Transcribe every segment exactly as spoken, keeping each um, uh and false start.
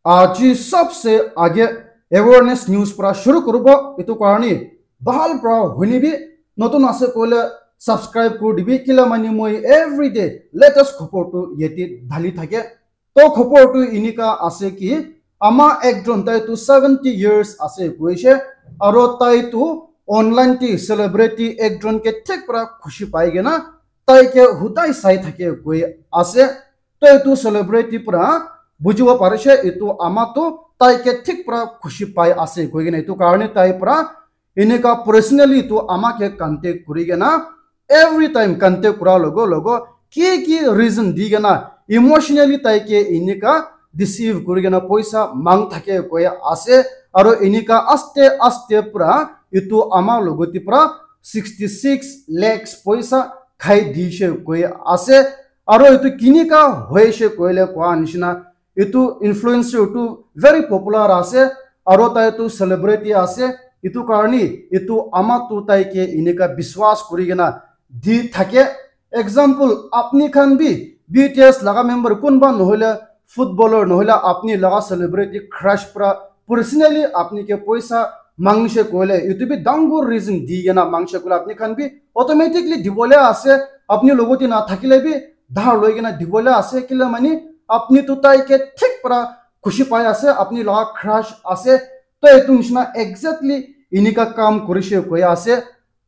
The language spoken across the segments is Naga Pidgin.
Aji sabse aage awareness news para shuru kuribo, etu karne bhal para huni bi notun ase koile subscribe kuri dibi, kila mani moi everyday latest khobor tu yate dhali thake. To khobor tu enika ase ki ama ekjon tai tu seventy years ase koise, aro tai tu online te celebrity ekjon ke thik para khushi pai kena tai ke hudai sai thake koi ase. To etu celebrity para bujibo parise etu ama tu tai ke thik para khushi pai ase koi kena, etu karne tai para enika personally tu ama ke contact kuri kena every time contact kura logo logo ki ki reason di kena emotionally tai ke enika deceive kuri kena poisa mang thake koi ase. Aro enika aste aste para etu ama logoti para sixty six lakhs poisa khai dishe koi ase. Aro etu kinika hoishe koile koa nishina, etu influencer tu very popular ase, aro tai tu celebrity ase, etu karne etu ama tu tai ke enika biswas kuri kena di thake. Example, apni khan bi B T S laga member kunba nohoile footballer nohoile apni laga celebrity crush para personally apni ke poisa mangse koile, etu bi dangor reason di kena mangse koile apni khan bi automatically dibole ase. Apni logoti na thakile bi dhar loi kena dibole ase, kila mani apni tu tai ke thik para khushi pai ase, apni laga crush ase. To etu nishina exactly enika kam kurishe koi ase.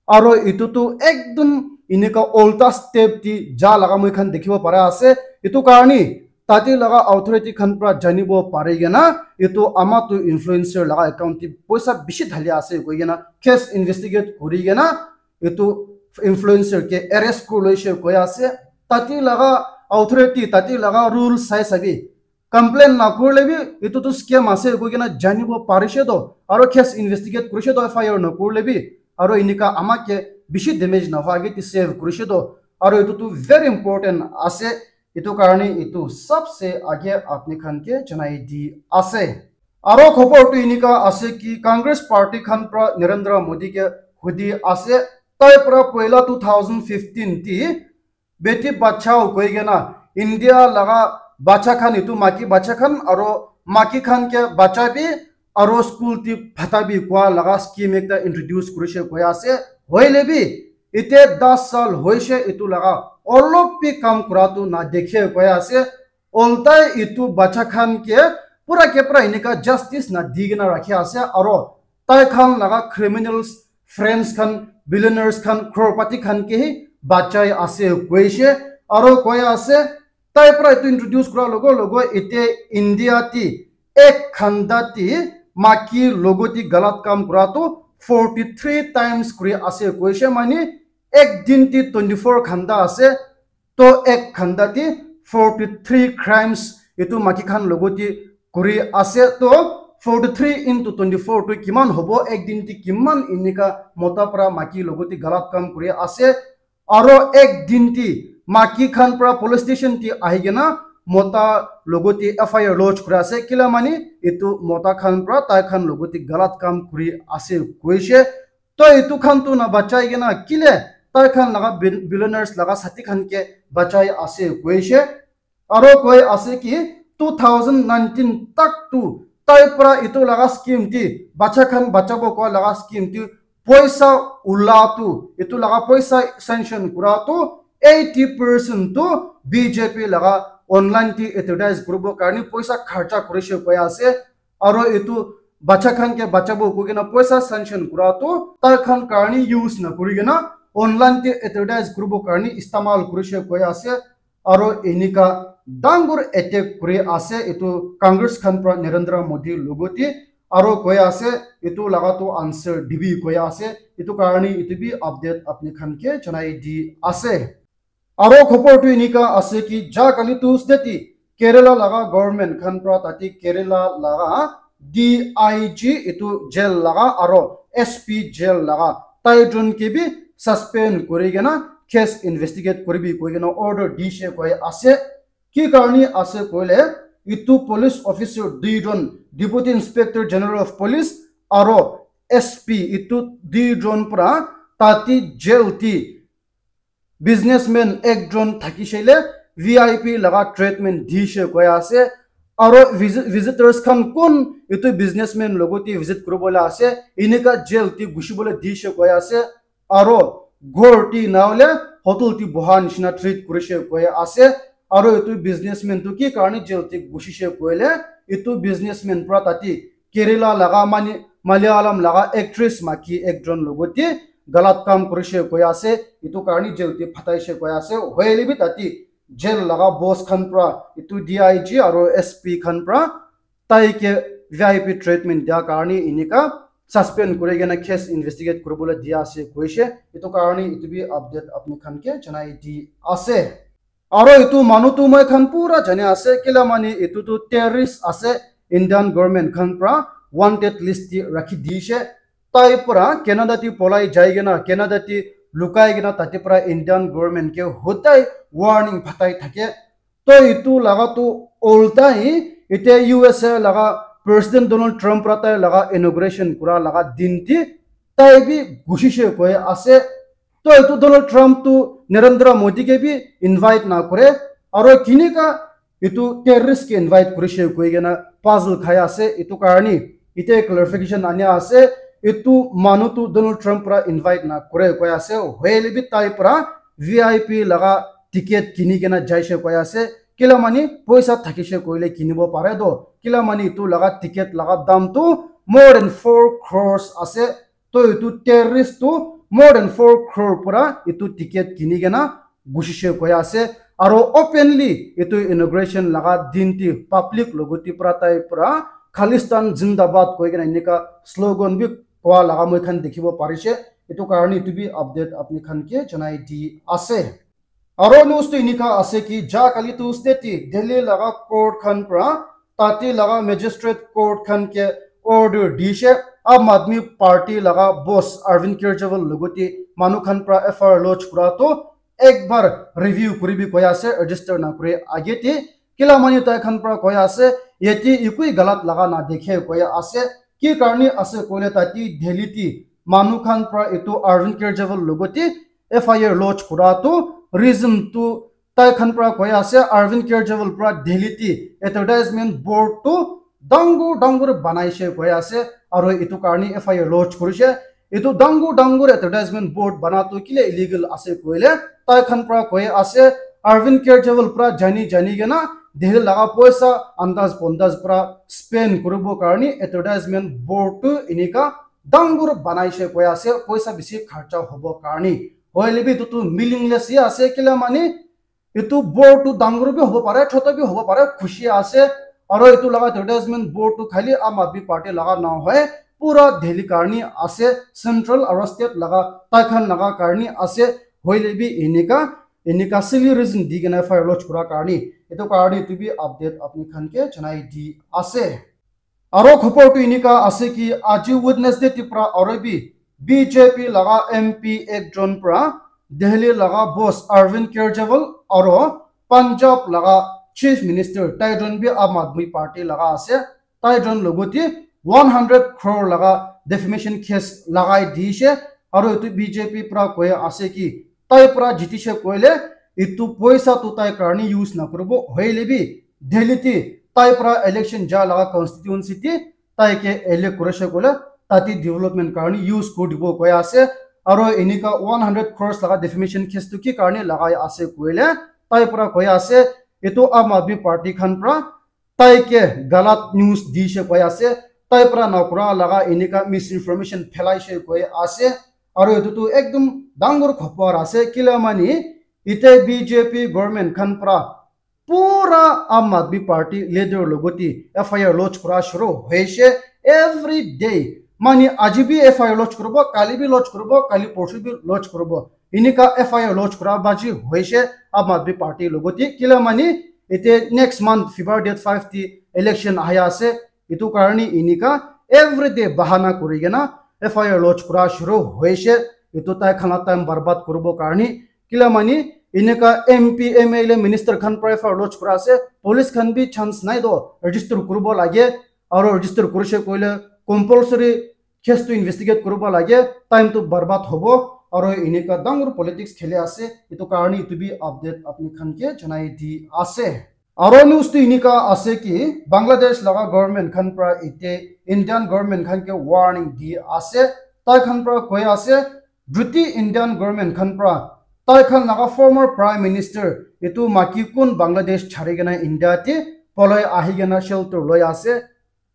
Aro etu tu ekdum enika ulta step ti ja laga moi khan dikhibo para ase. Etu karne tate laga authority khan para janibo pari kena etu ama tu influencer laga account ti poisa bishi dhali ase koi kena case investigate kuri kena etu influencer ke arrest kuri loise koi ase. Tate laga authority, tate laga rule sai sabi complain na kurile bi etu tu scam ase koi kena janibo parise to, aro case investigate kurise to, F I R na kurile bi, aro enika ama ke bishi damage na hua ke ti save kurise to, aro etu tu very important ase. Etu karne etu sabse aage apni khan ke janai di ase. Aro khobor tu enika ase ki Congress party khan para Narendra Modi ke hudi ase, tai para poila two thousand fifteen ti beti bachao koi kena India laga bacha khan, etu maki bacha khan aro maki khan ke bacha bi aro school ti phata bi kua laga scheme ekta introduce kurise koi ase. Hoile bi ite das sal hoise, etu laga olop bi kam kura tu na dekhe koi ase. Oltai etu bacha khan ke pura ke pura enika justice na di kena rakhi ase, aro tai khan laga criminals friends khan, billionaires khan, crorepati khan ke hi bachai ase koise. Aro koi ase, tai para etu introduce kura logo logo ite India ti ek khanda ti maki logoti galat kam kura tu forty three times kuri ase koise, mani ek din ti twenty four khanda ase, to ek khanda ti forty three crimes etu maki khan logoti kuri ase. To forty three into twenty four tu kiman hobo, ek din ti kiman enika mota para maki logoti galat kam kuri ase. Aro ek din ti maki khan para police station ti ahi kena mota logoti F I R lodge kura ase, kila mani etu mota khan para tai khan logoti galat kam kuri ase koise. To etu khan tu na bachai kena kile tai khan laga billionaires laga sati khan ke bachai ase koise. Aro koi ase ki two thousand nineteen tak tu tai para etu laga scheme ti, bacha khan bachabo koi laga scheme ti poisa ula tu, etu laga poisa sanction kura tu eighty percent tu B J P laga online ti advertise kuribo karne poisa kharcha kurise koi ase. Aro etu bacha khan ke bachabo koi kena poisa sanction kura tu tai khan karne use na kuri kena online ti advertise kuribo karne istemal kurise koi ase. Aro enika dangor attack kuri ase etu Congress khan para Narendra Modi logoti. Aro koi ase etu laga tu answer dibi koi ase. Etu karne etu bi update apni khan ke janai di ase. Aro khobor tu enika ase ki ja kali Tuesday ti Kerala laga government khan para tate Kerala laga D I G etu jail laga aro S P jail laga tai jon ke bi suspend kuri kena case investigate kuribi koi kena order dishe koi ase. Ki karne ase koile, etu police officer dui jon, Deputy Inspector General of Police aro S P, etu dui jon para tate jail ti businessman ekjon thakishe le V I P laga treatment dishe koi ase. Aro visi- visitors khan kun etu businessman logot te visit kuribole ase, enika jail te gushibole dishe koi ase, aro ghor te nahole hotel te boha nishina treat kurishe koi ase. Aro etu businessman tu ki karne jail te gushishe koile, etu businessman pra tate Kerala laga mani Malayalam laga actress maki ekjon logot te galat kam kurishe koi ase, etu karne jail te phataishe koi ase. Hoile bi tate jail laga boss khan pra etu D I G aro S P khan pra tai ke V I P treatment dia karne enika suspend kuri kena case investigate kuribole dia ase koishe. Etu karne etu bi update apni khan ke janai di ase. Aro etu manu tu moi khan pura jani ase, kila mani etu tu terrorist ase, Indian government khan pra wanted list te rakhi dishe. Tai pra Canada te polai jai kena, Canada te lukai kena tate pra Indian government ke hodai warning phatai thake. To etu laga tu ulta hi ite U S A laga President Donald Trump pra tai laga inauguration kura laga din te tai bi gushishe koi ase. To etu Donald Trump tu Narendra Modi ke bi invite na kore, aro kinika etu terrorist ke invite kurishe koi kena puzzle khai ase. Etu karne ite clarification ania ase, etu manu tu Donald Trump pra invite na kore koi ase, hoile bi tai pra V I P laga ticket kini kena jaishe koi ase. Kila mani poisa thakishe koile kinibo pare do. Kila mani etu laga ticket laga dam tu more than four crores ase. To etu terrorist tu more than four crore pra etu ticket kini kena gushishe koi ase. Aro openly etu inauguration laga din te public logot te pra tai pra Khalistan Zindabad koi kena enika slogan bi koa laga moi khan dikhibo parishe. Etu karne etu bi update apni khan ke janai di ase. Aro news tu enika ase ki ja kali Tuesday te Delhi laga court khan pra tate laga magistrate court khan ke order dishe Aam Aadmi Party laga boss Arvind Kejriwal logot te manu khan pra F I R lodge kura to ek bar review kuribi koi ase, register na kuri age te. Kila mani tai khan pra koi ase, yate ekoi galat laga na dikhe koi ase. Ki karne ase koile tate Delhi te manu khan pra etu Arvind Kejriwal logot te F I R lodge kura tu reason tu tai khan pra koi ase, Arvind Kejriwal pra Delhi te advertisement board tu dangor dangor banaishe koi ase, aro etu karne F I R lodge kurishe. Etu dangor dangor advertisement board bana tu kile illegal ase koile, tai khan pra koi ase, Arvind Kejriwal pra jani jani kena Delhi laga poisa andaz bondaz pra spend kuribo karne advertisement board tu enika dangor banaishe koi ase, poisa bishi kharcha hobo karne. Hoile bi etu tu meaningless hi ase, kila mani etu board tu dangor bi hobo pare, chota bi hobo pare, khushi ase. Aro etu laga advertisement board tu khali Aam Aadmi Party laga na hoi, pura Delhi karne ase, central aro state laga tai khan laga karne ase. Hoile bi enika, enika silly reason di kena F I R lodge kura karne, etu karne etu bi update apni khan ke janai di ase. Aro khobor tu enika ase ki aji Wednesday te pra aro bi B J P laga M P ekjon pra Delhi laga boss Arvind Kejriwal aro Punjab laga Chief Minister taijon bi Aam Aadmi Party laga ase, taijon logot te one hundred crore laga defamation case lagai dishe. Aro etu B J P pra koi ase ki tai pra jitishe koile etu poisa tu tai karne use na kuribo, hoile bi Delhi te tai pra election ja laga constituency te tai ke elect kurishe koile tate development karne use kuri dibo koi ase. Aro enika one hundred crores laga defamation case tu ki karne lagai ase koile tai pra koi ase etu Aam Aadmi Party khan pra tai ke galat news dishe koi ase, tai pra na kura laga enika misinformation phelaishe koi ase. Aro etu tu ekdom dangor khobor ase, kila mani ite B J P government khan pra pura Aam Aadmi Party leader logot te F I R lodge kura shuru hoishe. Every day mani aji bi F I R lodge kuribo, kali bi lodge kuribo, kali porshu bi lodge kuribo, enika F I R lodge kura baji hoishe Aam Aadmi Party logot te. Kila mani ite next month February date five te election ahi ase, etu karne enika everyday bahana kuri kena F I R lodge kura shuru hoishe. Etu tai khan la time barbad kuribo karne, kila mani enika M P, M L A, minister khan pra F I R lodge kura ase, police khan bi chance nai do, register kuribo lage, aro register kurishe koile compulsory case tu investigate kuribo lage, time tu barbad hobo, aro enika dangor politics kheli ase. Etu karne etu bi update apni khan ke janai di ase. Aro news tu enika ase ki Bangladesh laga government khan pra ite Indian government khan ke warning di ase. Tai khan pra koi ase, juti Indian government khan pra tai khan laga former prime minister itu maki kun Bangladesh chari kena India te polai ahi kena shelter loi ase,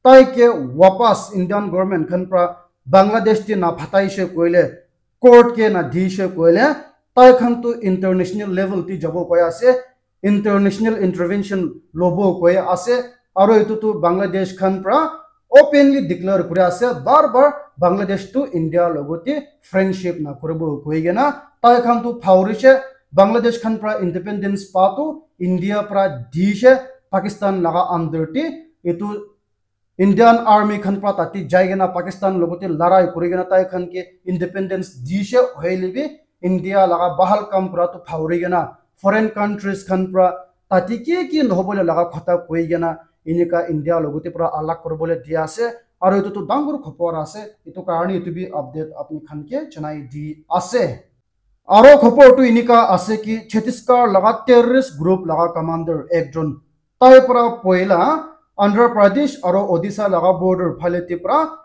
tai ke wapas Indian government khan pra Bangladesh te na phatai she koile, court ke na di she koile, tai khan tu international level te jabo koi ase, international intervention lobo koi ase, aro itu tu Bangladesh khan pra openly declare kuri ase, bar bar Bangladesh tu India logote friendship na kuribo koi kena tai khan tu phauri she, Bangladesh khan pra independence pa tu India pra di she, Pakistan laga under te itu Indian army khan pra tati jai kena Pakistan logote larai kuri kena tai khan ke independence di she, hoile bi India laga bahal kam kura tu phauri kena foreign countries khan pra tati ki ki nohobole laga khota koi kena inika India logote pra alag kuribole di ase. Aro itu tu dangor khopor ase, itu karne itu bi update apni khan ke janai di ase. Aro khopor tu inika ase ki Chhattisgarh laga terrorist group laga commander ekjon tai pra poila Andhra Pradesh aro Odisha laga border phale te pra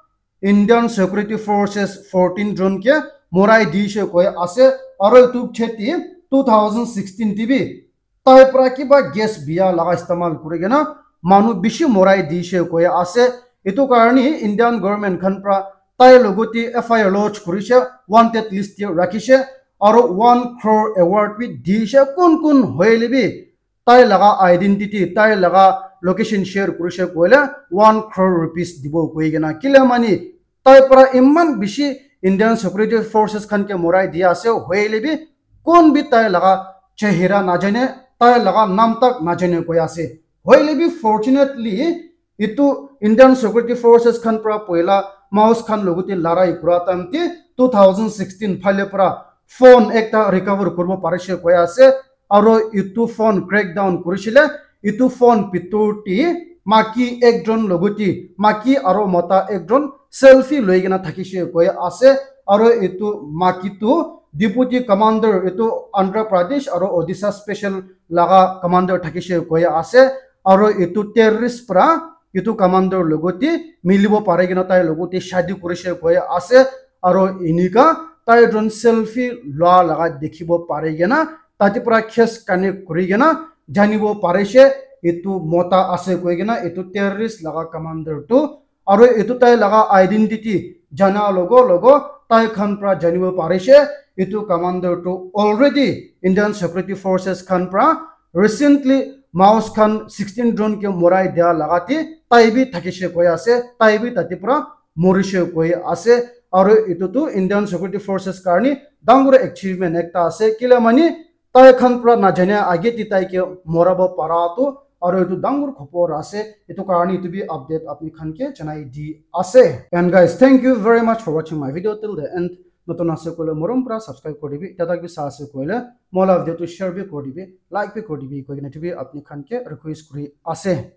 Indian Security Forces fourteen jon ke morai di she koi ase. Aro itu cheti two thousand sixteen te bi tai pra kiba gas biya laga istemal kuri kena manu bishi morai di she koi ase. Itu karne Indian government khan pra tai logote F I R lodge kuri she, wanted list te rakhi she, aro one crore award bi di she, kun kun hoile bi tai laga identity, tai laga location share kuri she koile one crore rupees dibo koi kena. Kile mani tai pra iman bishi Indian Security Forces khan ke morai di ase, hoile bi kun bi tai laga chehra najane, tai laga nam tak najane koi ase. Hoile bi fortunately itu Indian Security Forces khan pra poila Maos khan logote larai kura time te two thousand sixteen phale pra phone ekta recover kuribo parishe koi ase, aro itu phone crackdown kurishile, itu phone pitor te maki ekjon logote maki aro mota ekjon selfie loi kena thakishe koi ase, aro itu maki tu deputy commander itu Andhra Pradesh aro Odisha special laga commander thakishe koi ase, aro itu terrorist pra itu commander logote milibo pare kena tai logote shadi kurishe koi ase, aro inika tai jon selfie lua laga dikhibo pare kena tate pra case connect kuri kena janibo parishe itu mota ase koi kena itu terrorist laga commander tu, aro itu tai laga identity jana logo logo tai khan pra janibo parishe itu commander tu already Indian Security Forces khan pra recently Maos khan sixteen jon ke morai dia laga te tai bi thakishe koi ase, tai bi tate pra morishe koi ase. Aro itu tu Indian Security Forces karne dangor achievement ekta ase, kile mani tai khan pra najane age te tai ke morabo para tu, aro itu dangor khopor ase, itu karne itu bi update apni khan ke janai di ase. And guys, thank you very much for watching my video till the end. Notun ase koile morom pra subscribe kuri dibi, tia tak bi sa ase koile mola video tu share bi kuri dibi, like bi kuri dibi koi kena itu bi apni khan ke request kuri ase.